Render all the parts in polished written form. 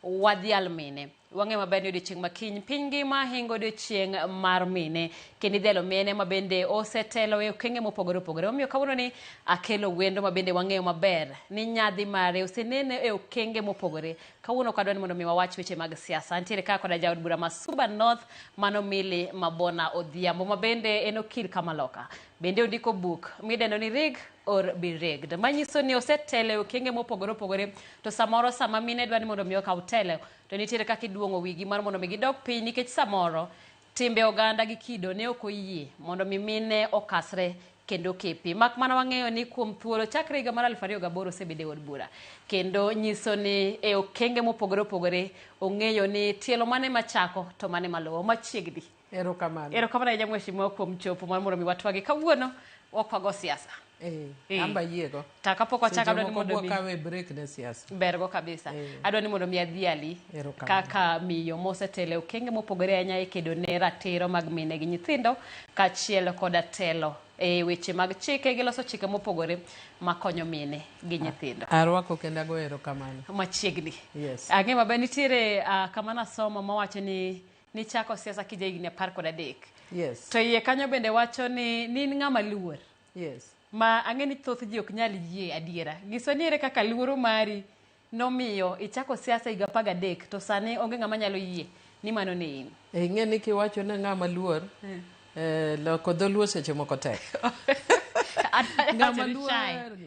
Wadhial mine. Wang'eyo maber ni odiochieng' ma kiny piny ngima hingo odiochieng' mar mine kendo idhialo mine ma bende osetelo e okenge mopogore opogore. Omiyo kawuono ni akelo wendo ma bende wang'eyo maber ni nyadhi mare osenene e okenge mopogore. Kawuono ok adwa ni mondo mi wawach weche mag siasa. Antiere ka koda jaod bura ma Suba North mano Milly Mabona Odhiambo ma bende en okil Kamaloka. Bende ondiko buk midendo ni Rig or Be Rigged. Manyiso ni osetelo e okenge mopogore opogore to samoro sama mine dwa ni mondo mi okaw telo to nitiere kaka iduong'o wigi mar mondo mi gidog piny nikech samoro timbe oganda gi kido ne ok oyie mondo mi mine okasre kendo kepi. Mak mana wang'eyo ni kuom thuolo chakre higa mar 2008 osebedo e od bura kendo nyiso ni e okenge mopogore opogore ong'eyo ni tielo mane machako to mane maluwo machiegni. Erokamano. Erokamano ahinya mheshimiwa kuom chopo mar mondo mi watwagi kawuono ok wago siasa. Eh, eh. Amba yiego. Ta kapok wachako adwa ni mondo mi wakawe break ne siasa. Bergo kabisa. Eh. Adwa ni mondo mi adhiali kaka miyo mosetelo e okenge mopogore ahinya e kedo ne ratiro mag mine gi nyithindo kaachiel koda telo e weche mag chike gi loso chike mopogore makonyo mine gi nyithindo. Arwako kendo ago erokamano. Machiegni. Yes. Ang'e maber nitiere uh, kama nasomo mawacho ni Nichako siasa kija higni 13. Yes. To iye kanyo bende wacho ni ni in ng'ama luor. Yes. Ma ang'e ni thoth ji ok nyal yie adiera. Nyiswa ni ere kaka luoro mari nomiyo ichako siasa higa 13 to sani onge ng'ama nyalo yie ni mano ne in. E, ing'e ni kiwacho ne ng'ama luor, eh, loko dholuo seche moko tek. Ng'ama luor,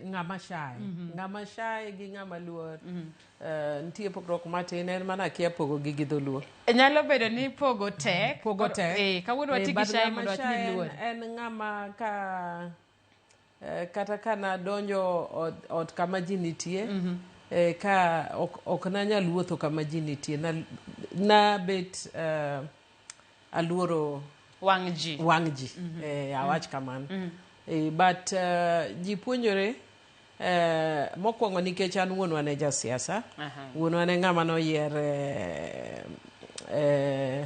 ng'ama shy. Ng'ama shy gi ng'ama luor. Eh, nitie pogruok matin en mana akia pogo gi gi dholuo. Nyalo bedo ni pogo tek. Pogo tek. Eh, kawuono wati gi shy mondo wach ni luor. En ng'ama ka eh, kata ka nadonjo ot, ot kama ji nitie mm -hmm. eh, ka ok, ok nanyal wuotho kama ji nitie na, nabet eh, aluoro wang' ji wang' ji mm -hmm. eh, awach mm -hmm. kamano mm -hmm. eh, but uh, ji puonjore Eh, mokwongo nikech an wuonwa ne jasiasa. Wuonwa ne ng'ama noyier eh, eh,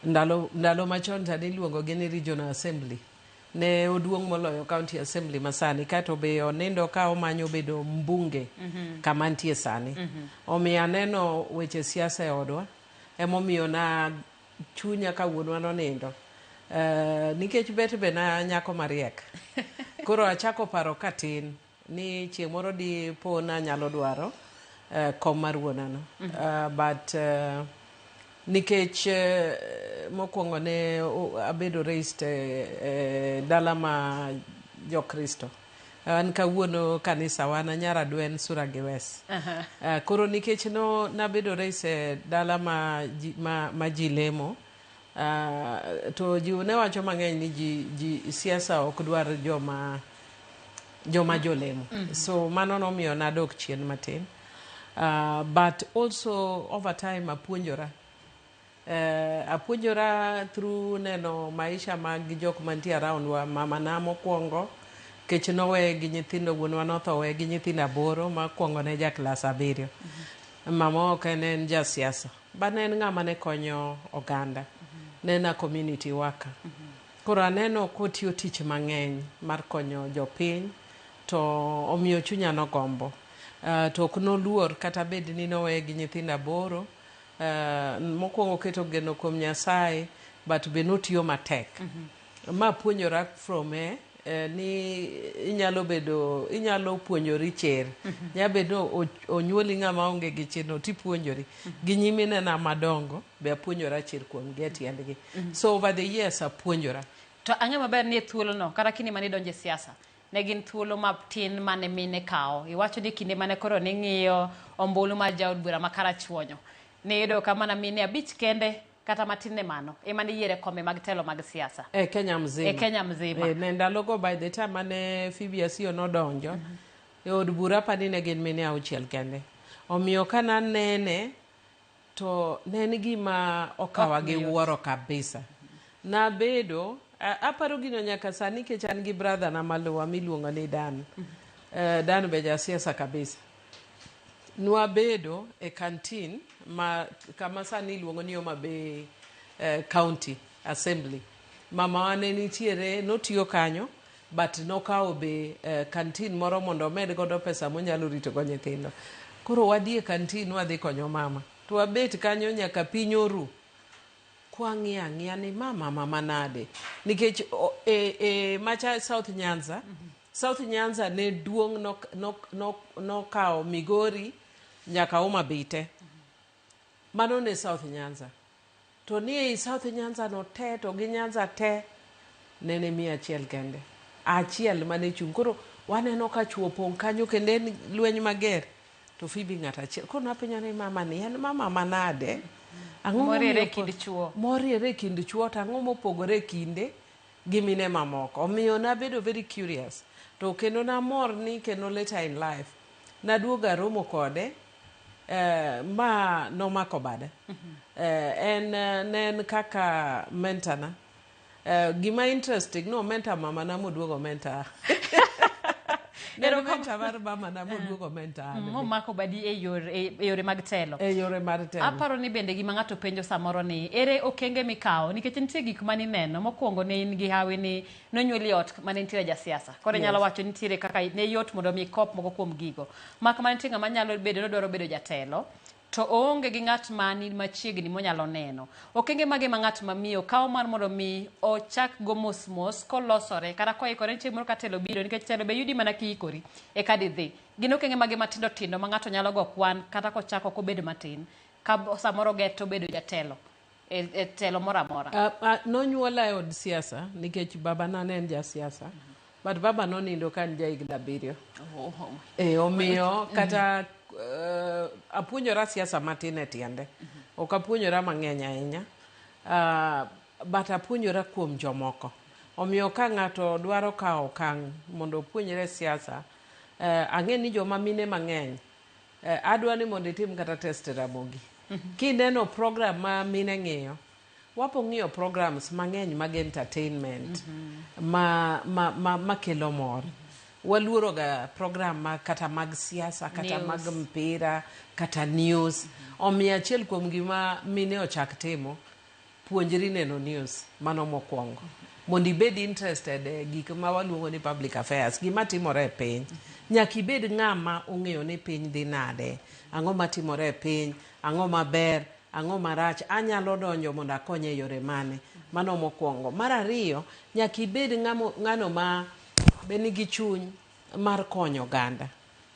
ndalo, ndalo machon ta niluongo gi ni Regional Assembly. Ne oduong' moloyo County Assembly masani kato be onindo ka omanyo bedo mbunge mm -hmm. kama nitie sani. Mm -hmm. Omiyo aneno weche siasa e odwa emomiyo na chunya ka wuonwa nonindo uh, nikech bet be na nyako mariek koro achako paro katin ni chieng' moro di po nanyalo dwaro uh, kom mar wuonano mm -hmm. uh, but uh, nikech uh, mokwongo ne abedo raised e uh, dala ma jokristo an kawuono kanisa wan anyar adwen sura gi wes uh -huh. uh, koro nikech no nabedo raised e dala ma ji, ma, ma ji lemo uh, to ji ne wacho mang'eny ni ji, ji siasa ok dwar joma joma jolemo mm -hmm. so mano nomiyo nadok chien matin uh, but also over time apuonjora Eh, apuonjora through neno maisha mag jok mantie around wa mama na mokwongo kech nowe gi nyithindo wuonwa notho we gi nyithindo aboro makwongo ne ja klas abiriyo mm -hmm. mama ok en en jasiasa ba ne en ng'ama ne konyo oganda mm -hmm. ne en a community worker mm -hmm. koro aneno kotiyo tich mang'eny mar konyo jopiny to omiyo chunya nogombo uh, to ok noluor kata bed ni nowe gi nyithindo aboro Uh, mokwongo oketo geno kuom Nyasaye but be notiyo matek mm -hmm. ma puonjora from e eh, ni inyalo bedo inyalo puonjori chir mm -hmm. nya bedo onyuoli ng'ama onge gi chir no tipuonjori mm -hmm. gi nyiminena madongo be apuonjora chir kuom gi e tiendgi mm -hmm. so over the years apuonjora to ang'e maber ni e thuolono kata kinde mane idonjo e siasa Ne gin thuolo matin mane mine kawo. Iwacho ni kinde mane koro ning'iyo ombulu mar jaod bura ma Karachuonyo, niyudo ka mana mine abich kende kata matin ne mano ema niyiere kombe mag telo mag siasa. E Kenya mzima. E Kenya mzima. E, ne ndalogo by the time mane Phoebe Asiyo nodonjo mm -hmm. e od bura apani ne gin mine auchiel kende. Omiyo ka nanene To ne en gima okawa gi wuoro kabisa. Nabedo, aparo gino nyaka sani nikech an gi brother na maluwa miluongo ni Dan. Dan be jasiasa kabisa. Nwabedo e canteen ma kama sani iluongo ni Homa Bay County Assembly. Mamawa ne nitiere, notiyo kanyo but nokawo be canteen moro mondo omed godo pesa monyalo ritogo nyithindo. Koro wadhi e kantin wadhi konyo mama. To wabet kanyo nyaka piny oru. Kwang'iyo ang'iya ni ma mama manade. Nikech e macha South Nyanza, South Nyanza ne duong' nokawo Migori nyaka Homa Bay te. Mano ne South Nyanza. To ni ei South Nyanza no te to gi Nyanza te nene miyo achiel kende. Achiel mane chung'. Koro waneno ka chuo opong' kanyo kendo en lweny mager. To Phoebe ng'at achiel. Koro napenjo ni mama ni en mama manade? Ang'o Moriere e kind chuo. Moriere e kind chuo to ang'o mopogore e kinde gi mine mamoko. Omiyo nabedo very curious. To kendo namor ni kendo later in life naduogo aromo kode ma nomako bada. En ne en kaka mentor na. Gima interesting no mentor mama na moduogo mentor. Ne en mentor mar mama na moduogo mentor an. Momako badi e yore mag telo. E yore mar telo. Aparo ni bende gima ng'ato penjo samoro ni ere okenge mikawo nikech nitie gik manineno mokwongo ne in gi hawi ni nonyuoli e ot mane nitiere jasiasa. Koro inyalo wacho ni nitiere kaka ne yot mondo mi ikop moko kuom gigo. Mak mana nitie ng'ama nyalo bedo ni odwaro bedo jatelo to oonge gi ng'at mani machiegni monyalo neno. Okenge mage ma ng'at mamiyo kawo mar mondo mi ochak go mos mos kolosore kata koikore ni chieng' moro ka telo biro nikech telo be yudi mana kiikori eka didhi. Gin okenge mage matindo tindo ma ng'ato nyalo go kwan kata kochako kobedo matin ka samoro ogeto bedo jatelo e telo moro amora. Nonyuola e od siasa nikech babana ne en jasiasa. But baba nonindo ka an jahigni 7. Omiyo kata apuonjora siasa matin e tiende. Ok apuonjora mang'eny ahinya. But apuonjora kuom jomoko. Omiyo ka ng'ato dwaro kawo okang' mondo opuonjre siasa, ang'e ni joma mine mang'eny, adwa ni mondo itim kata test Ramogi. Kineno program ma mine ng'iyo, wapo ng'iyo programs mang'eny mag entertainment ma kelo mor. Waluoro ga program ma kata mag siasa, kata mag mpira, kata news. Omiyo achiel kuom gima mine ochak timo, puonjri neno news, mano mokwongo. Mondo ibed interested e gik ma waluongo ni public affairs, gima timore e piny. Nyaka ibed ng'ama ong'eyo ni piny dhi nade, ang'o matimore e piny, ang'o maber, ang'o marach, anyalo donjo mondo akony e yore mane. Mano mokwongo. Mar ariyo, nyaka ibed ng'ano ma be nigi chuny mar konyo oganda.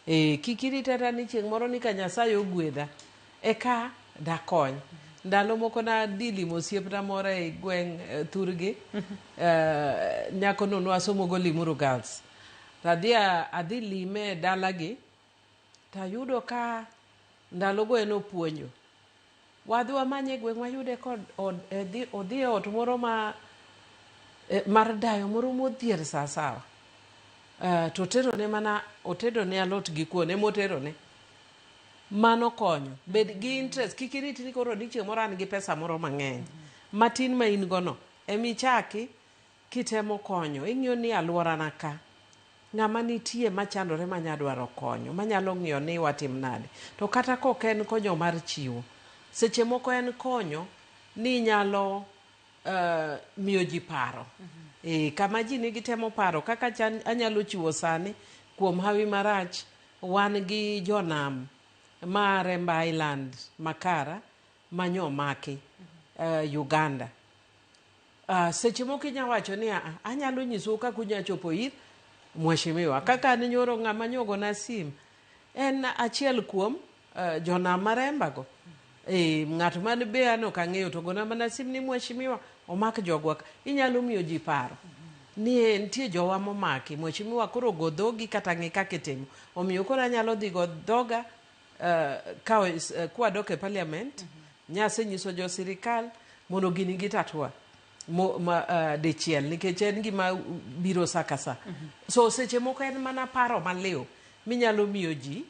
Kik irit ata ni chieng' moro ni ka Nyasaye ogwedha, eka dakony. Ndalo moko nadhi limo osiepna moro e gweng' thurgi, nyakono nwasomo go Limuru Girls. To adhi lime e dalagi, tayudo ka ndalogo en opuonjo. Wadhi wamanye e gweng' wayude ka odhi e ot moro mar dayo moro modhier sawasawa. To oterone mana, otedone alot gi kuon ema oterone. Mano konyo. Bed gi interest, kik irit ni koro ni chieng' moro an gi pesa moro mang'eny. Matin ma in go no, emichaki kitemo konyo. Ing'iyo ni alworana ka, ng'ama nitie machandore manya dwaro konyo, manyalo ng'iyo ni watim nade. To kata kok en konyo mar chiwo, seche moko en konyo ni inyalo miyo ji paro. Kama ji nigi temo paro, kaka anyalo chiwo sani, kuom hawi marach, wan gi jonam ma Remba Island Makara manyomaki Uganda. Seche moko inya wacho ni anyalo nyisou kaka unya chopo ir mheshimiwa. Kaka an nyoro ng'ama nyogona sim en achiel kuom jonam ma Remba go. Ng'at man be an ok ang'eyo to gona mana sim ni mheshimiwa omak jogwa ka. Inyalo miyo ji paro ni nitie jowa momaki, mheshimiwa koro go dhogi kata ng'i kaka itimo. Omiyo koro anyalo dhi go dhoga kwadok e parliament, nyasenyiso jo sirikal mondo gini gitatua dichiel nikech en gima biro sa ka sa. So seche moko en mana paro maliw minyalo miyo ji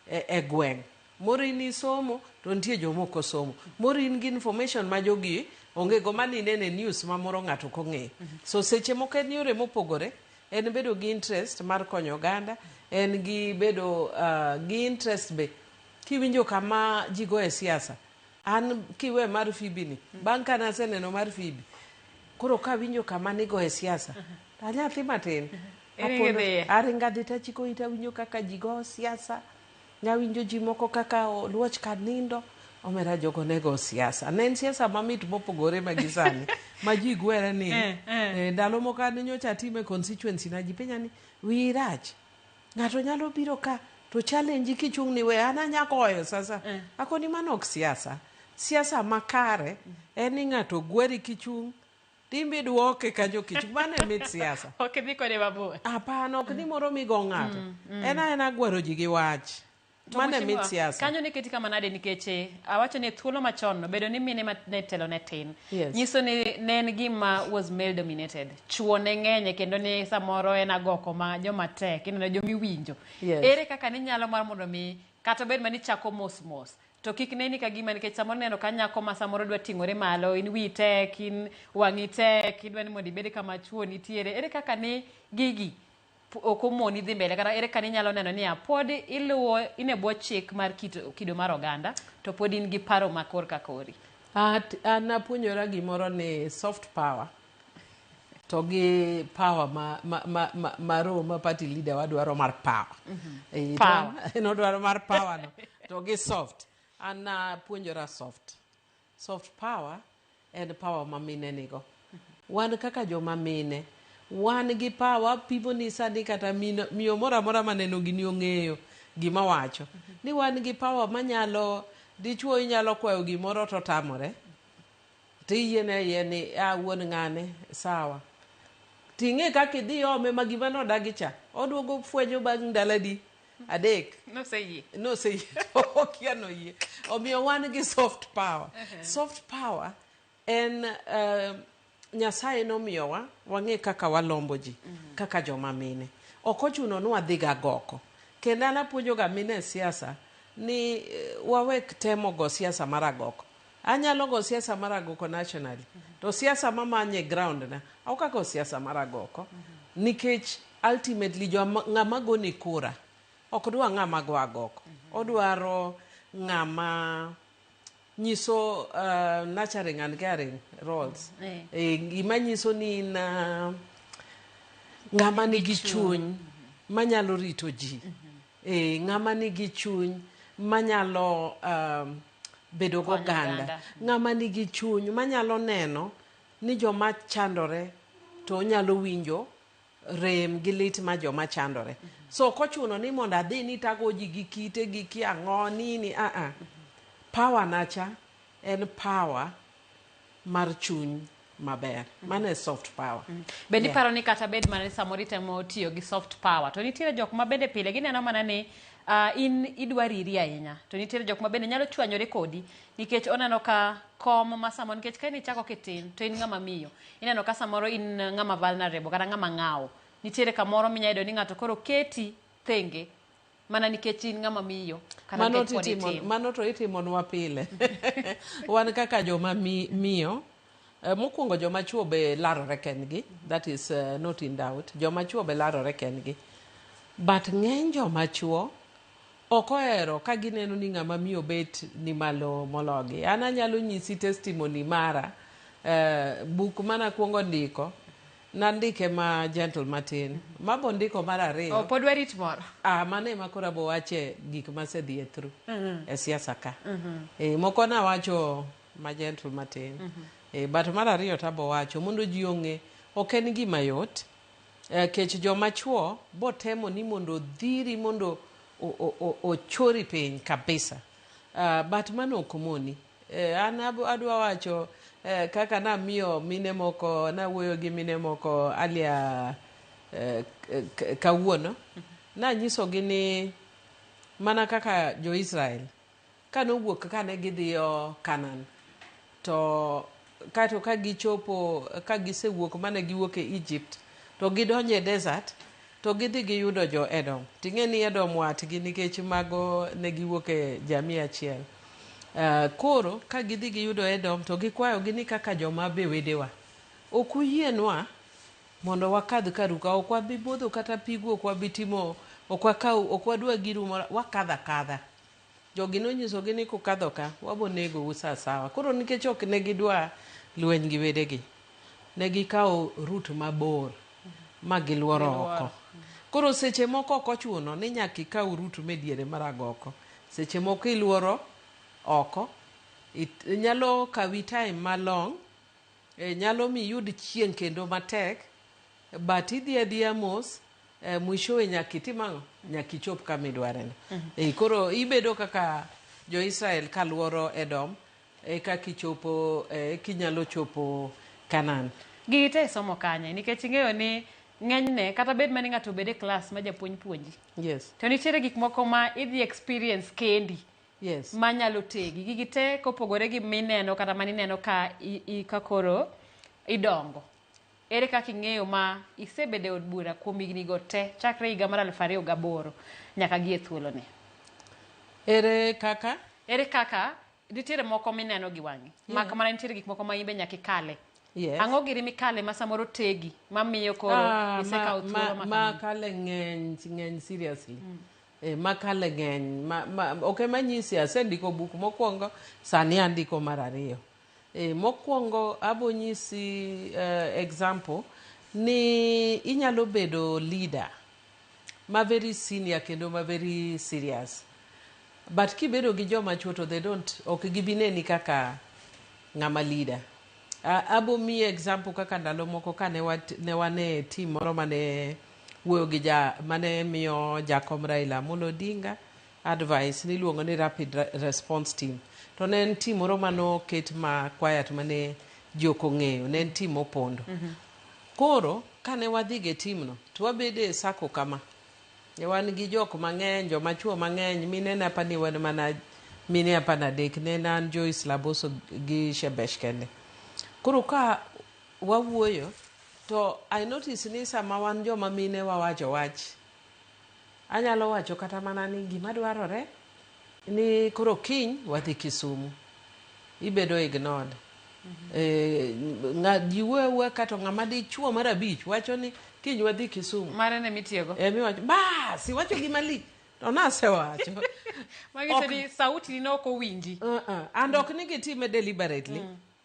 e gweng'. Moro in isomo to nitie joma ok osomo. Moro in gi information ma jogi onge go mane ineno e news ma moro ng'ato ok ong'eyo. So seche moko en yore mopogore, en bedo gi interest mar konyo oganda, en gi bedo gi interest be kiwinjo kama ji goye siasa. An kiwe mar Phoebe ni, bang' ka naseneno mar Phoebe, koro kawinjo kama nigoye siasa, to anyathi matin. Aringa dhi tachiko ita winjo kaka ji goyo siasa. Nyawinjo ji moko kaka oluoch ka nindo, omera jogo ne go siasa. Ne en siasa mamit mopogore ma gi sani, ma ji gwere ni ndalo moko an nyocha atime constituency na ji penja ni wiyi rach. Ng'ato nyalo biro ka to challenge kichung' ni we an anya goyo sasa. Akoni mano ok siasa. Siasa makare en ni ng'ato gweri kichung' timbe duoke kanyo kichung'. Mano e mit siasa. Ok idhi kode mabor. Hapana, ok ni moro migo ng'ato. En aena gwero ji gi wach. To Mano e mit mheshimiwa, siasa. Kanyo ne keti kama nade nikech awacho ni thuolo machon no bedo ni mine ma ne telo ne tin. Yes. Nyiso ni ne en gima was male dominated. Chuo ne ng'enye kendo ni samoro en agoko ma joma tek, ineno joma iwinjo. Yes. Ere kaka ninyalo mar mondo mi kata bed ma nichako mos mos to kik neni ka gima nikech samoro ineno ka nyako ma samoro dwa ting'ore malo, in wiyi tek, in wang'i tek, idwa ni mondo ibed kama chuo nitiere. Ere kaka ni gigi ok omoni dhi mbele kata ere kaka inyalo neno niya pod iluwo in e bwo chik mar kido mar oganda to pod in gi paro ma korka kori? An napuonjora gimoro ni soft power to gi power ma roho ma party leader wadwaro mar power. Power. Nodwaro mar power no to gi soft. An napuonjora soft. Soft power en power ma mine nigo. Wan kaka joma mine, wan gi power pimo ni sani kata miyo moro amora maneno gini ong'eyo gima wacho. Ni wan gi power manyalo, dichuo inyalo kwayo gimoro to tamore. Tiyiene yie ni a wuon ng'ane sawa. Ting'e kaka idhi ome ma gima nodagi cha. Oduogo fwenyo bang' ndalo adi? Adek. Noseyie. Noseyie. Okia noyie. Omiyo wan gi soft power. Soft power en Nyasaye nomiyowa wang'e kaka walombo ji kaka joma mine. Ok ochuno ni wadhi ga goko. Kendo an apuonjo ga mine e siasa ni wawek temo go siasa mar agoko. Anyalo go siasa mar agoko nationally. To siasa mamanye ground na, ok ago siasa mar agoko. Nikech ultimately ng'ama goni kura ok dwa ng'ama go agoko. Odwaro ng'ama nyiso nurturing and caring roles. Gima nyiso ni in ng'ama nigi chuny manyalo rito ji. Ng'ama nigi chuny manyalo bedo goganda. Ng'ama nigi chuny manyalo neno ni joma chandore to onyalo winjo rem gi lit ma joma chandore. So ok ochuno ni mondo adhi ni tago ji gi kite gi kia ang'o nini a. Power nacha en power mar chuny maber. Mano e soft power. Bende iparo ni kata bed mana ni samoro itemo tiyo gi soft power to nitiere jok ma bende pile gineno mana ni in idwa riri ahinya to nitiere jok ma bende nyalo chwanyore kodi nikech oneno ka kom ma samoro nikech ka nichako kitin to in ng'ama miyo ineno ka samoro in ng'ama vulnerable kata ng'ama ng'awo nitiere kamoro minya yudo ni ng'ato koro keti thenge mana nikech in ng'ama miyo kata nikech pod itin. Mano to itimonwa pile. Wan kaka joma miyo mokwongo joma chuo be larore kendgi, that is not in doubt. Joma chuo be larore kendgi. But ng'eny joma chuo ok ohero ka gineno ni ng'ama miyo bet ni malo mologi. An anyalo nyisi testimony mara, buk mana kuongo ndiko, nandike ma gentle matin. Mabo ndiko mar ariyo. Pod warit moro. Mano ema koro abo wache gik masedhiye through e siasa ka. Moko nawacho ma gentle matin. But mar ariyo tabo wacho mondo ji ong'e ok en gima yot. Kech joma chuo botemo ni mondo odhiri mondo ochori piny kabisa. But mano ok moni. An adwa wacho kaka namiyo mine moko, nawuoyo gi mine moko alia kawuono. Nanyisogi ni mana kaka jo-Israel kanowuok kane gidhiyo Canaan to kato ka gichopo ka gisewuok mane giwuok e Egypt to gidonjo e desert to gidhi giyudo jo Edom. Ting'e ni Edom watgi nikech mago ne giwuok e jamii achiel. Koro ka gidhi giyudo Edom to gikwayogi ni kaka joma be wedewa. Ok uyienwa mondo wakadh karu ka, ok wabi modho kata pigu, ok wabi timo, ok wakaw, ok wadwa giru moro, wakadho akadha. Jogi nonyisogi ni kukadho ka, wabo negou sa sawa. Koro nikech ok ne gidwa lweny gi wedegi, ne gikawo route mabor ma giluoro oko. Koro seche moko ok ochuno ni nyaka ikaw route me diere mar agoko. Seche moko iluoro oko, nyalo kawi time ma long, nyalo mi iyud chieng' kendo matek, but idhi adhiya mos, mwishowe nyaka itim ang'o? Nyaka ichop kama idware no. Koro ibedo kaka jo-Israel kaluoro Edom, e kaka ichopo, kinyalo chopo Canaan. Gigi te isomo kanye? Nikech ing'eyo ni ng'enyne kata bed mana ni ng'ato obed e klas ma japuonj puonji. To nitiere gik moko ma idhi experience kendi. Manyalo tegi. Gigi te kopogore gi mineno kata manineno ka, ka koro idongo. Ere kaka ing'eyo ma isebedo e od bura kuom higni go te chakre higa mar 2008 nyaka gi e thuoloni? Ere kaka? Ere kaka nitiere moko mineno gi wang'i. Mak mana nitiere gik moko ma imbe nyaka ikale. Ang'o giri mikale ma samoro tegi mamiyo koro isekawo thuolo ma kamano? Makale ng'eny, ng'eny seriously. Makale ng'eny. Ok ema nyisi, asendiko buk mokwongo, sani andiko mar ariyo. Mokwongo abo nyisi example ni inyalo bedo leader ma very senior kendo ma very serious. But kibedo gi joma chuo to they don't, ok gibi neni kaka ng'ama leader. Abo miyi example kaka ndalo moko ka ne wan e team moro mane wuoyo gi mane miyo jakom Raila Amolo Odinga advice niluongo ni rapid response team. To ne en team moro manoket ma quiet mane ji ok ong'eyo, ne en team mopondo. Koro kane wadhi gi team no, to wabedo e sacco kama. Ne wan gi jok mang'eny, joma chuo mang'eny, mine ne apani wan mana mine apani adek, ne en an Joyce Laboso gi Shebesh kende. Koro ka wawuoyo, to I notice ni sama wan joma mine wawacho wach, anyalo wacho kata mana ni gima dwarore ni koro kiny wadhi Kisumu. Ibedo ignored. Ji wuoyo awuoya kato ng'ama dichuo mar abich wacho ni kiny wadhi Kisumu. Mare ne mitiyogo. Miwacho, bas, iwacho gima lich. To nasewacho. Manyiso ni sauti ni ne ok owinji. And ok ni gitime deliberately.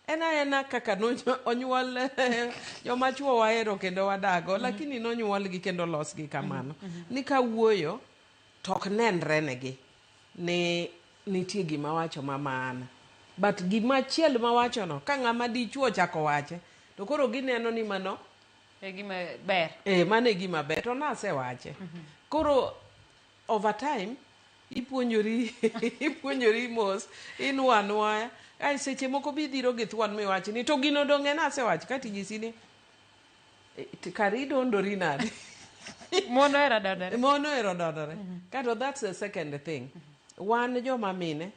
En aena kaka onyuol joma chuo wahero kendo wadago, lakini nonyuolgi kendo losgi kamano. Ni ka wuoyo to ok nenre negi ni nitie gima wacho ma maana. But gima achiel mawacho no, ka ng'ama dichuo ochako wache, to koro gineno ni mano e gima ber. Mano e gima ber, to nasewache. Koro over time ipuonjori mos, inuo anuoya. Ai seche moko bidhiro gi thuon miwach ni to gino dong' en asewacho kae tinyisi ni kare idondori nade? Mon ohero dondore. Mon ohero dondore. Kato that's the second thing. Wan joma mine,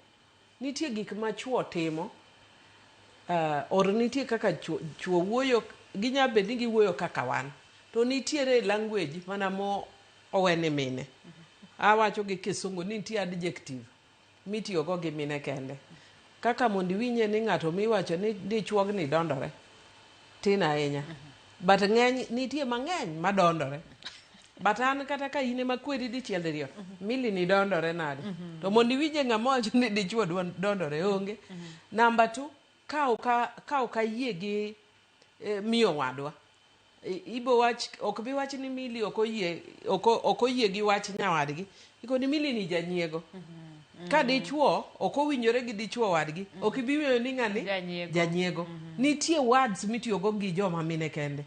nitie gik ma chuo timo, or nitie kaka chuo wuoyo, ginya bet ni giwuoyo kaka wan. To nitiere language mana mo owene mine. Awacho gi kisungu ni nitie adjective mitiyogo gi mine kende. Kaka mondo iwinje ni ng'ato miwacho ni dichuogni dondore, tin ahinya. But ng'eny, nitie mang'eny madondore. But an kata ka in ema kweri dichiel diriyo, mili ni dondore nade? To mondo iwinje ng'ama wacho ni dichuo dondore onge. Number 2, ka ok ayie gi miyo wadwa, ibo wach, ok bi wach ni Mili ok oyie, ok oyie gi wach nyawadgi. Ikoni Mili ni janyiego. Ka dichuo ok owinjore gi dichuo wadgi, ok ibi winjo ni ng'ani Janyiego. janyiego. Nitie words mitiyogo gi joma mine kende.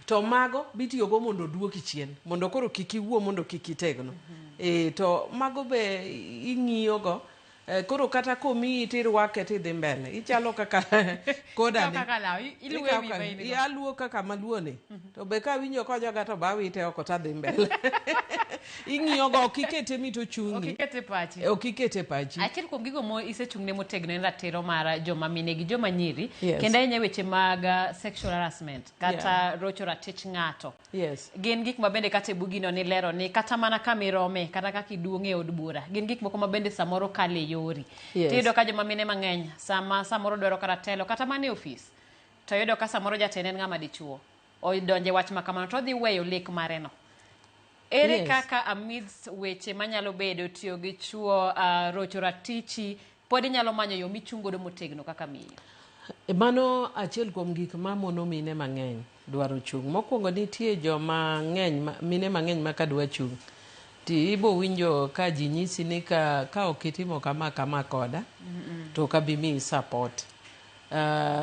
To mago bitiyogo mondo oduoki chien, mondo koro kik iwuo, mondo kik itegno. To mago be ing'iyogo. Koro kata komiyi tirwake tidhi mbele. Ichalo kaka koda ni. Kaka law, iluwe Ikawo wi kaka ma in go. Aluwo kaka maluo ni. To be ka awinjo kojoga to ba awite oko tadhi mbele. Ing'iyogo, ok ikete mi to chungi. Ok ikete pachi. Ok ikete pachi. Achiel kuom gigo mo isechung'ne motegno en ratiro mar joma mine gi joma nyiri. Yes. Kendo ahinya weche mag sexual harassment kata rocho ratich ng'ato. Yes. Gin gik ma bende kata e bugino nilero ni kata mana kama irome kata kaka iduong' e od bura gin gik moko ma bende samoro kalo e yori. Yes. Tiyudo ka joma mine mang'eny sama samoro dwaro kata telo kata mana e ofis to yudo ka samoro jatend en ng'ama dichuo odonje wach ma kamano to odhi weyo lek mare no. Ere Yes. kaka amidst weche manyalo bedo tiyo gi chuo, rocho ratichi, pod inyalo manyo yo michung' godo motegno kaka miyo? Mano achiel kuom gik ma mono mine mang'eny dwaro chung'. Mokwongo nitie joma ng'eny, mine mang'eny ma kadwa chung' ti ibo winjo ka ji nyisi ni ka ok itimo kama kama koda to ok abi miyi support.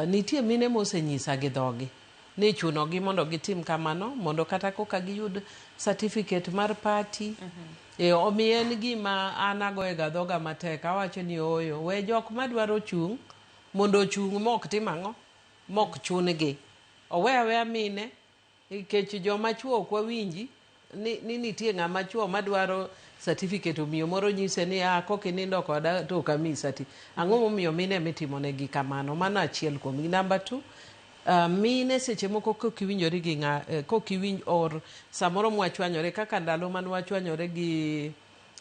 Nitie mine mosenyisa gi dhogi ni ichunogi mondo gitim kamano mondo kata koka giyud certificate mar party. Omiyo en gima an agoyega dhoga matek, awacho ni ooyo, we jok madwaro chung' mondo ochung' mok tim ang'o, mok chun gi. Owe aweya mine, nikech joma chuo ok wawinji ni nitie ng'ama chuo madwaro certificate omiyo moro nyise ni ah kok inindo koda to ok amiyi certificate. Ang'o momiyo mine emitimone kamano? Mano achiel kuom gi. Number 2, mine seche moko kok iwinjori gi ng'a, kok iwinj or samoro mwachwanyore kaka ndalo mane wachwanyore gi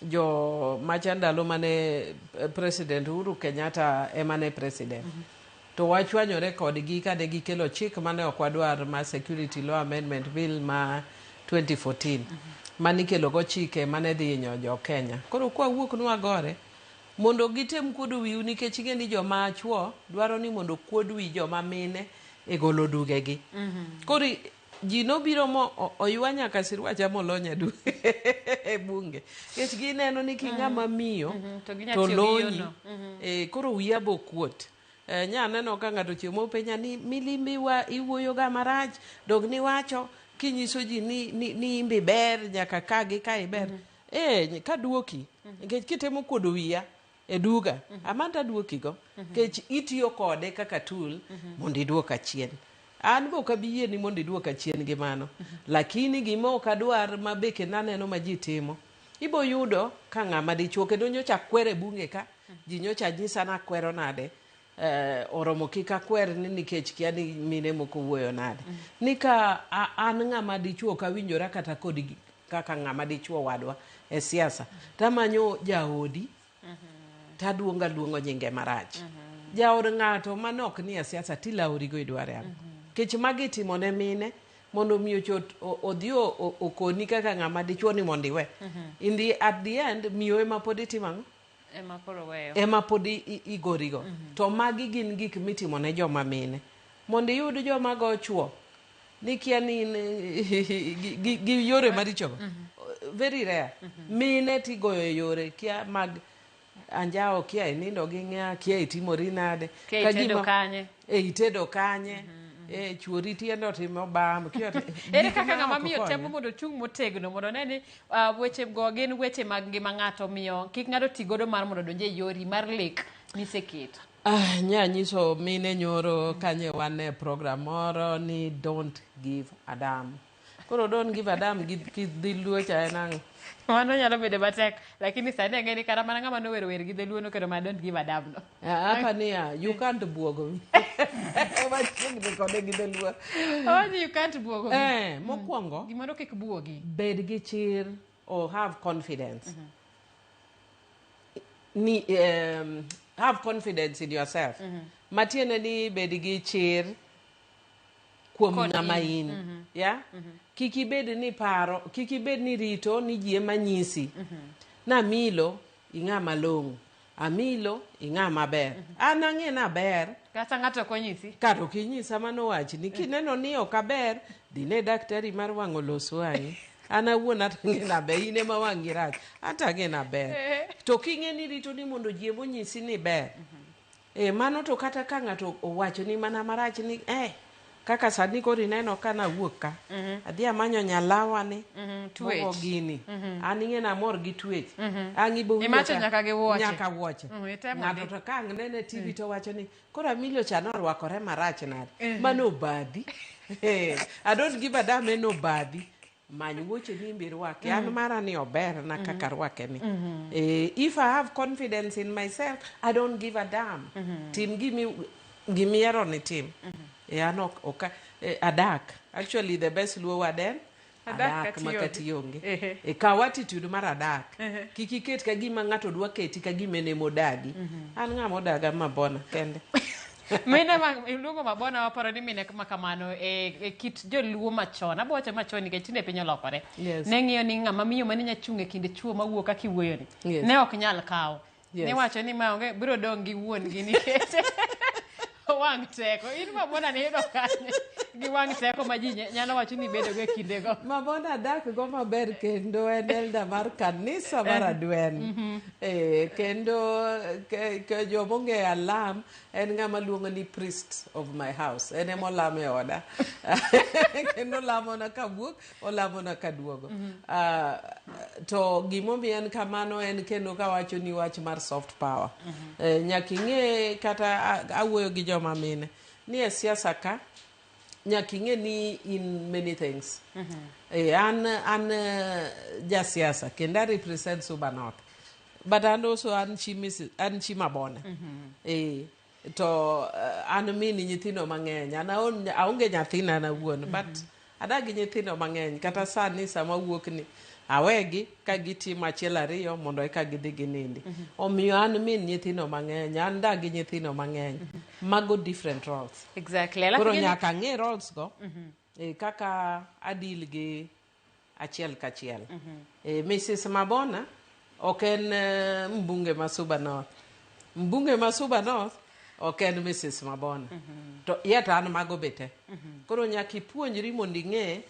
jo macha ndalo mane President Uhuru Kenyatta ema ne president. To wachwanyore kodgi kane gikelo chik mane ok wadwar ma Security Law Amendment Bill ma 2014 mane ikelo go chike mane dhi hinyo jo Kenya. Koro kwawuok nwagore mondo gitem kuodo wiu nikech ing'e ni joma chuo dwaro ni mondo okuod wi joma mine e golo dugegi. Koro ji nobiro mo oywa nyaka sirwacha molony e bunge nikech gineno ni king'ama miyo To ginya to tiyo gi lonyi yono. Koro wiya bokuot. Nya neno ka ng'ato chieng' moro penja ni milimbi wa iwuoyo ga marach dog niwacho kinyiso ji ni imbe ber nyaka ka gi ka iber. Kaduoki nikech kitemo kuodo wiya e duga amanta duoki go nikech itiyo kode kaka tool mondo iduoka chien. An be ok abi yieni mondo iduoka chien gi mano. Lakini gima ok adwar ma be kendo aneno ma ji timo, ibo yudo ka ng'ama dichuo kendo nyocha akwer e bunge ka, ji nyocha nyisa ni akwero nade, oromo kik akwer ni nikech kia ni mine moko wuoyo nade. Ni ka an ng'ama dichuo ok awinjora kata kod kaka ng'ama dichuo wadwa e siasa, tamanyo jaodi taduongo aluongo nyinge marach. Jaod ng'ato mane ok nie siasa tilaworigo idware ang'o? Nikech magi itimo ne mine mondo mi ochot odhi okoni kaka ng'ama dichuo ni mondo iwe. In the at the end miyo ema pod itimo ang'o? Ema koro weyo. Ema pod igorigo. To magi gin gik mitimo ne joma mine. Mondo iyud joma go chuo ni kia ni in gi yore maricho go. Very rare. Mine tigoyo e yore kia mag anjawo, kia inindo gi ng'a, kia itimori nade. Kia itedo kanye. E itedo kanye. E chuori tiende otimo bam. Kia Ere gik kaka ma ng'ama ok miyo konyo. temo mondo ochung' motegno mondo one ni weche go gin weche mag ngima ng'ato miyo kik ng'ato ti godo mar mondo odonj e yori mar lek miseketo. Nya nyiso mine nyoro kanye wan e program moro ni don't give a damn. Koro don't give a damn gi dholuo cha en ang'o? Mano nyalo bedo matek, lakini sani ang'e ni kata mana ng'ama nowero wer gi dholuo noketo mana don't give a damn no. Apa niya, you can't buogo mi. Machiegni kode gi dholuo. Owacho you can't buogo mi. Mokwongo, Gimoro kik buogi. Bed gi chir or have confidence. Ni have confidence in yourself. Matiende ni bed gi chir kuom Kod ng'ama in. in. Yeah? Kik ibed ni paro, kik ibed ni rito ni ji ema nyisi. Namilo ing'ama long'o. Amilo ing'ama ber. An ang'e naber. Kata ng'ato ok onyisi. Kata ok inyisa mano wachni. Kineno ni ok aber, dhi ne daktari mar wang' olos wang'i. An awuon ata ang'e naber, in ema wang'i rach. Anta ang'e naber. To king'e ni rito ni mondo ji ema onyisi ni ber. Mano to kata ka ng'ato owachoni mana marach ni kaka sani koro ineno ka nawuok ka. Adhi amanyo nyalawa ni. Twech. Mogo gini. An ing'e namor gi twech. Ang' ibo winjo Imacho nyaka gi wuoche. Nyaka wuoche. Itemo Ng'ato ndi. to ka ang' nene TV to wacho ni koro Amilo cha norwakore marach nade. Mano obadhi. I don't give a damn en obadhi. Many wuoche ni imbe irwaki. An mara ni ober na kaka arwake ni. If I have confidence in myself, I don't give a damn. Tim gimihero ni tim. An ok adak. Actually the best Luo word en Adak adak kata ma ionge. kata ionge. Kaw attitude mar adak. Kik iket ka gima ng'ato dwa keti ka gima en emodagi. An ng'ama odaga mabona kende. Mine ma iluongo mabona waparo ni mine ma kamano e kit joluo machon. Abo wacho machon nikech tinde piny olokore. Ne ng'iyo ni ng'ama miyo mane nya chung' e kind chuo mawuok kaka iwuoyo ni. Ne ok nyal kawo. Niwacho ni ma onge biro dong' gi wuon gi nikech wang' teko. In mabona ni yudo kanye? Gi wang' teko ma ji nyalo wacho ni ibedogo e kindego. Mabona adak go maber kendo en elder mar kanisa mar Adwen. Eh, kendo ke jomong'eyo alam en ng'ama luongo ni priest of my house. En ema olamo e oda. Kendo olamona kawuok, olamona kaduogo. To gimomiyo en kamano en kendo kawacho ni wach mar soft power. Nyaka ing'e kata awuoyo gi joma mine ni e siasa ka nyaka ing'e ni in many things. An jasiasa kendo I represent Suba North. But an also an chi Mrs. an chi Mabona. To an min nyithindo mang'eny. An aonge nyathina an awuon, but adak gi nyithindo mang'eny. Kata sani sama wuok ni awegi ka gitimo achiel ariyo mondo eka gidhi ginindi. Omiyo an min nyithindo mang'eny, an dak gi nyithindo mang'eny. Mago different roles. Exactly. Koro nyaka ang'e roles go kaka adil gi achiel kachiel. Mrs. Mabona ok en mbunge ma Suba North. Mbunge ma Suba North ok en Mrs. Mabona. To yet an mago be te. Koro nyaka ipuonjri mondo ing'e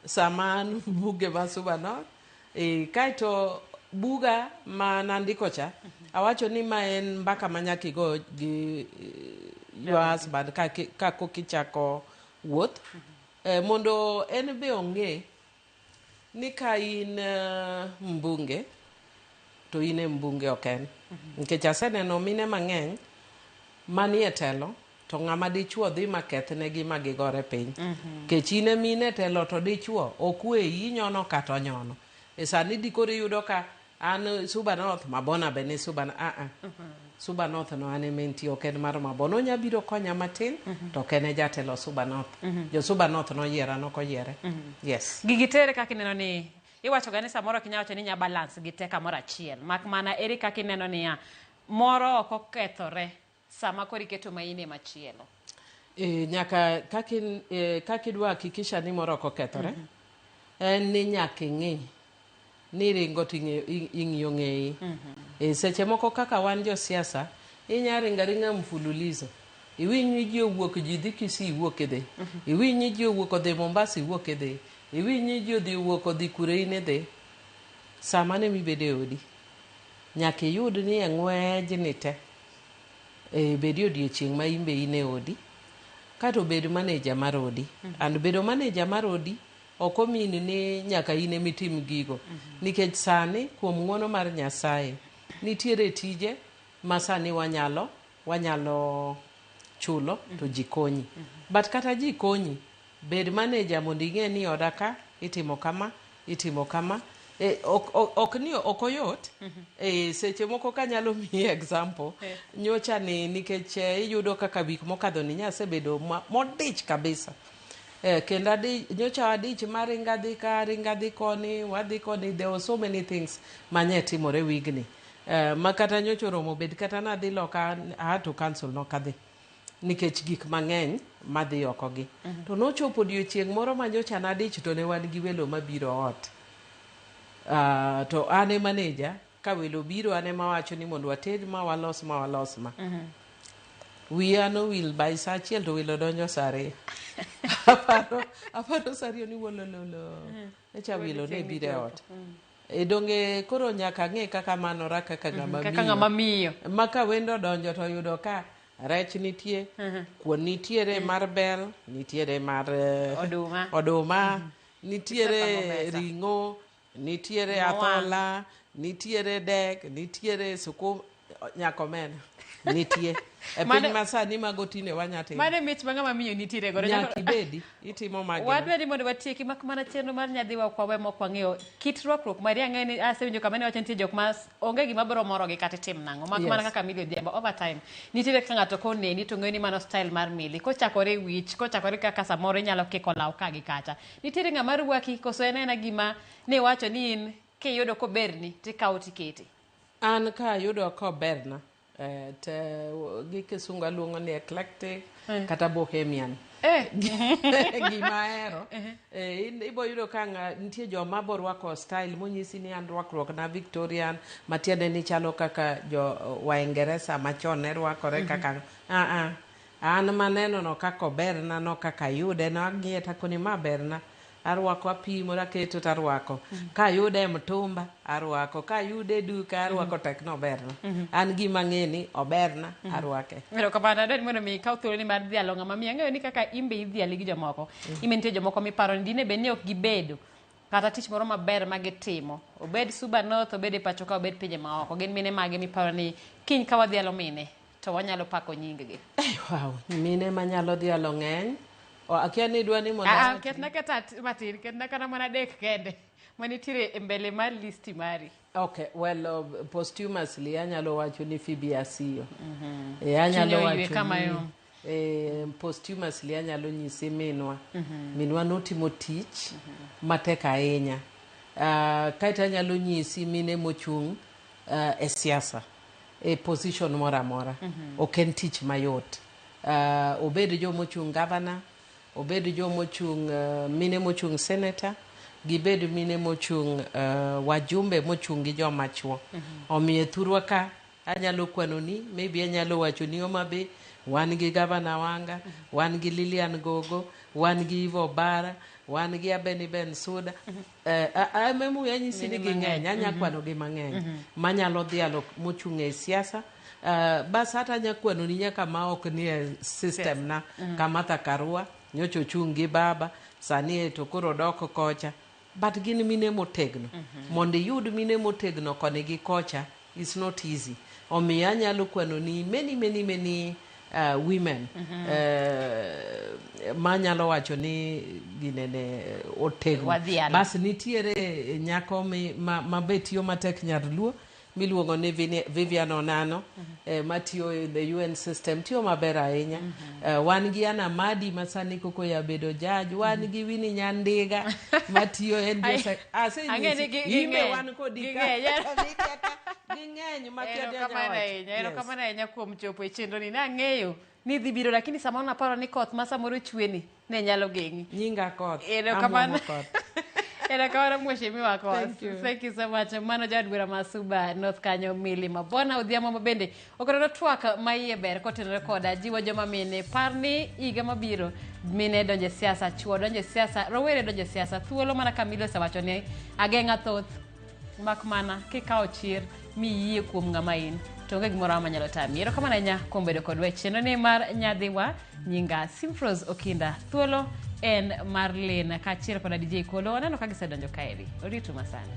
sama an mbunge ma Suba North. Kaeto buga ma nandiko cha, awacho ni ma en mbaka ma nyaka igo gi your husband ka kok ichako wuoth. Mondo en be ong'e ni ka in mbunge to in e mbunge ok en. Nikech aseneno mine mang'eny manie telo to ng'ama dichuo dhi makethnegi ma gigore piny. Nikech in ema in e telo to dichuo ok weyi inyono kata onyono. E sani dikoro iyudo ka an Suba North, Mabona be ni Suba Suba North no an ema entie ok en mar Mabona. Onya biro konya matin to ok en e jatelo Suba North. Jo Suba North noyiera nok oyiere. Yes. Gigi tere kaka ineno ni iwacho ga ni samoro ok inyal wacho ni inya balance gi te kamoro achiel. Mak mana ere kaka ineno niya moro ok okethore sama koro iketo maini e machielo. Nyaka kaka idwa hakikisha ni moro ok okethore en ni nyaka ing'i ni ringo to ing'iyo ng'eyi. Seche moko kaka wan josiasa inya ringo aringa mfululizo. Iwinj ni ji owuok ji dhi Kisii iwuok idhi. Iwinj ni ji owuok odhi Mombasa iwuok idhi. Iwinj ni ji odhi owuok odhi kure in idhi. Saa mane mibedo e odi? Nyaka iyud ni e ng'wejni te bedi odiochieng' ma in be in e odi. Kato bed manager mar odi. And bedo manager mar odi ok omin ni nyaka in ema itim gigo. Nikech sani kuom ng'uono mar Nyasaye nitiere tije ma sani wanyalo chulo to ji konyi. But kata ji konyi, bed manager mondo ing'e ni oda ka itimo kama, itimo kama. Ok ni ok oyot. Seche moko kanyalo miyi example, nyocha ni nikech iyudo kaka wik mokadho ni nyasebedo modich kabisa. Kendo nyocha adich maringo adhi ka, aringo adhi koni, wadhi koni. There were so many things manye timore wigni. Ma kata nyocha oromo bed kata nadhi loka, I had to cancel nok adhi. Nikech gik mang'eny madhi oko gi. To nochopo odiochieng' moro ma nyocha nadich to ne wan gi welo mabiro ot. To an e manager, ka welo biro an ema awacho ni mondo wated ma walos ma walos ma. Wiya nowil by saa achiel to welo donjo saa ariyo. Aparo saa ariyo ni wolololo. Echa welo ne biro e ot. Donge koro nyaka ang'e kaka manora kaka ng'ama Kaka ng'ama miyo. Ma ka wendo odonjo to oyudo ka rech nitie, kuon nitiere mar bel, nitiere mar Oduma. oduma, nitiere Isepango mesa. ring'o, nitiere Mowang'. athola, nitiere dek, nitiere sukuma, nyaka omena nitie. E piny masani mago tinde wanya timo. Mano e mich ma ng'ama miyo nitiere godo. Nyaka ibedi, itimo magi. Wadwa ni mondo watieki mak mana chenro mar nyadhiwa ok wawe mok wang'eyo kit rwakruok mari. Ang'eyo ni asewinjo kama ne wacho nitie jok ma onge gima biro morogi kata itim nang'o. Mak mana kaka Milly Odhiambo over time. Nitiere kaka ng'ato koneni to ng'eyo ni mano style mar Milly. Kochakore e wich, kochakore kaka samoro inyalo kiko law ka gi kacha. Nitiere ng'ama rwaki koso en aena gima ne iwacho ni in kiyudo koberni tikawo tikete. An ka ayudo koberna, te gi kisungu aluongo ni eclectic kata bohemian. Gima ahero. Ibo yudo ka nitie joma bo rwako style monyisi ni an rwakruok na Victorian, matiende ni chalo kaka jo Waingereza machon ne rwakore kaka. An maneno no kaka oberna no kaka ayude no ang'iye takoni ma berna. Arwako apimo aketo tarwako. Kayude e mtumba arwako, kayude e duka arwako tek noberna. An gima ang'e ni oberna arwake. Erokamano, adwa ni mondo mi ikaw thuoloni mar dhialo ng'ama miyo. Ang'eyo ni kaka in be idhiali gi jomoko. In be nitie jomoko miparo ni dine bed ni ok gibedo kata tich moro maber ma gitimo. Obed Suba North, obed e pacho ka, obed pinje maoko. Gin mine mage miparo ni kiny ka wadhialo mine to wanyalo pako nying gi? Wow, mine manyalo dhialo ng'eny. O, akia ni idwa ni mondo Ah, ah, awach- ketna kata matin, ketna kata mana adek kende manitiere e mbele mar listi mari. Okay, well, posthumously anyalo wacho ni Phoebe Asiyo. Eh, anyalo Chuny oywe wacho kama ni yom. Posthumously anyalo nyisi minwa. Minwa notimo tich matek ahinya. Kaeto anyalo nyisi mine mochung' e siasa e position moro amora. Ok en tich mayot. Obed jomochung' governor, obed jomochung' mine mochung' senator, gibed mine mochung' wajumbe mochung' gi joma chuo. Omiyo e thurwa ka anyalo kwano ni maybe anyalo wacho ni Homa Bay wan gi gavana Wanga, wan gi Lilian Gogo, wan gi Eve Obara, wan gi Abeni Bensouda. Emomiyo anyisi ni ging'eny, anya kwano gi mang'eny manyalo dhialo mochung' e siasa. Bas hata anya kwano ni nyaka ma ok ni e system na ka Martha Karua nyocha ochung' gi baba sani e to koro odok kocha but gin mine motegno. Mondo iyud mine motegno koni gi kocha is not easy. Omiyo anyalo kwano ni many many many women manyalo wacho ni ginene otegno. Wadhialo. Bas nitiere nyako ma be tiyo matek nyar Luo miluongo ni Vivian Onano matiyo in the UN system, tiyo maber ahinya. Wan gi Anna Madi ma sani koko ya bedo judge, wan gi Winnie Nyandiga matiyo en Ang'e ni ime ging'eny. wan kodi ka. Ging'eny. Ging'eny ma kia Erokamano wacho. ahinya, erokamano ahinya kuom chopo e chenro ni. Nang'eyo ni idhi biro, lakini samoro naparo ni koth ma samoro chweni ne nyalo geng'i. Nyinga koth. Erokamano. Amuomo koth. Erokamano Mheshimiwa Koth. Thank you. Thank you so much. Mano jaod bura ma Suba North kanyo Millie Mabona Odhiambo ma bende okelonwa twak ma iye ber kotenore koda jiwo joma mine. Par ni higa mabiro mine donjo e siasa, chuo donjo e siasa, rowere donjo e siasa. Thuolo mana ka Millie osewacho ni ageng'a thoth mak mana kikawo chir miyie kuom ng'ama in to onge gimoro amora manyalo tami. Erokamano ahinya kuom bedo kodwa e chenro ni mar Nyadhiwa. Nyinga Simfrose Okinda. Thuolo en mar Lena kaachiel koda DJ Kolo. Waneno ka gisedonjo kaeri. Oritu masani.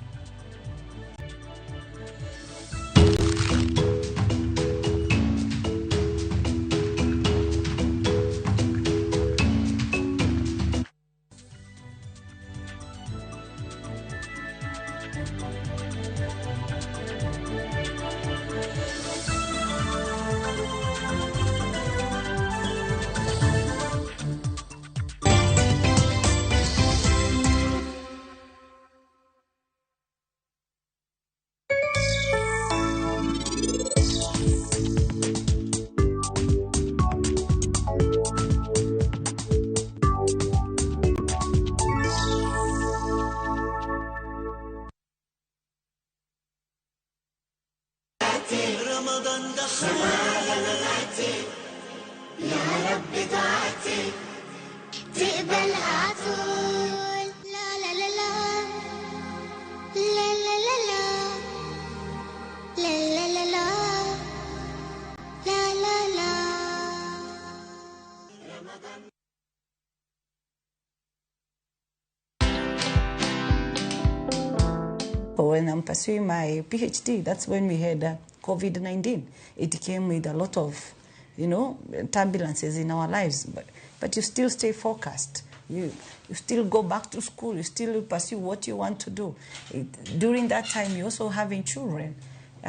رمضان دخل يا رب دعاتي تقبلها عطول. لا لا لا لا لا لا لا لا لا لا لا لا لا لا. But when I'm pursuing my PhD, that's when we had COVID-19. It came with a lot of, turbulences in our lives. But you still stay focused. You still go back to school. You still pursue what you want to do. During that time, you're also having children.